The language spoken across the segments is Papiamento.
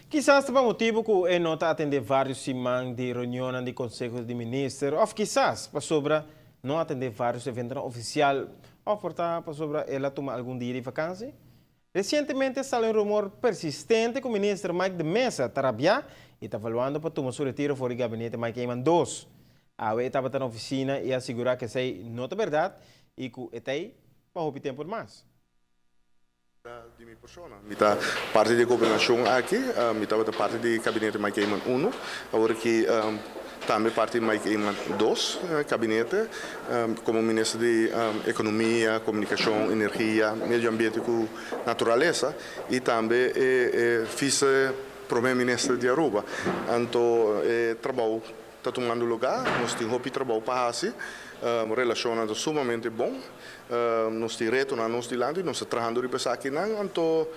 Kisas pa motibo cu e no ta atende varios siman di reunion di Conseho di Minister, of kisas pasobra no atende varios evento oficial, of por ta pasobra el a tuma algun dia di vakantie. Recientemente a sali un rumor persistente cu Minister Mike de Meza ta rabia y ta evaluando pa tuma su retiro for di gabinete Mike Eman 2. Awe tabata na oficina y a asegura cu esey no ta berdad y cu e t'ey pa hopi tempo mas. Di mi persona. Mi ta parti di gobernacion aki, mi tabata parti di gabinete Mike Eman 1, awor aki tambe parti di Mike Eman 2 gabinete, como minister di Economia, Comunicacion, Energia, Medio Ambiente y Naturalesa y tambe e vice prome minister di Aruba. Anto, e trabou ta tumando luga, nos tin hopi trabou pa haci, relacion ta sumamente bon, nos tin reto na nos dilanti, nos ta trahando riba esakinan, anto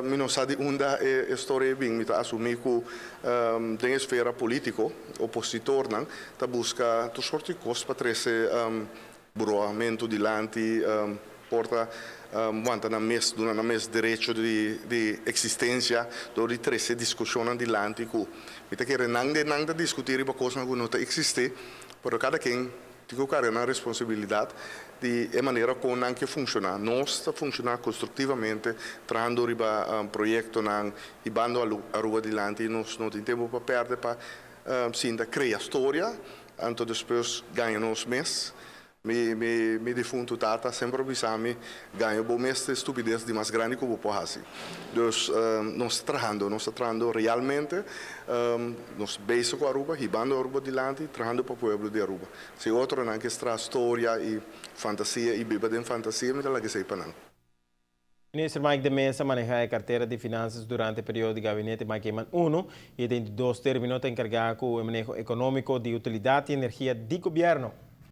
mi no sa di unda e storia a bin. Mi ta asumi cu den esfera politico, opositornan ta busca tur sorto di cos pa trece bruhamento dilanti, por ta wanta nan mes, duna nan mes derecho di existencia door di trece discusionnan dilanti cu mi ta kere nan den nan ta discuti riba cosnan cu no ta existi, pero cada ken tin cu carga nan responsabilidad di e manera con nan ke funciona. Nos ta funciona constructivamente, trahando riba proyectonan hibando Aruba dilanti. Nos no tin tempo pa perde pa sinta crea storia, anto despues gaña nos mes. Mi difunto tata semper a bisa mi: "Gaña bo mes ta estupidez di mas grandi cu bo por haci." Dus nos ta trahando, nos ta trahando realmente, nos bezig cu Aruba, hibando Aruba dilanti, trahando pa pueblo di Aruba. Si otronan ke traha storia y fantasia y biba den fantasia, mi ta laga esey pa nan. Minister Mike de Meza a maneha e cartera di finanzas durante e periodo di gabinete Mike Eman 1 y den dos termino ta encarga cu e maneho economico di utilidad y energia di gobierno.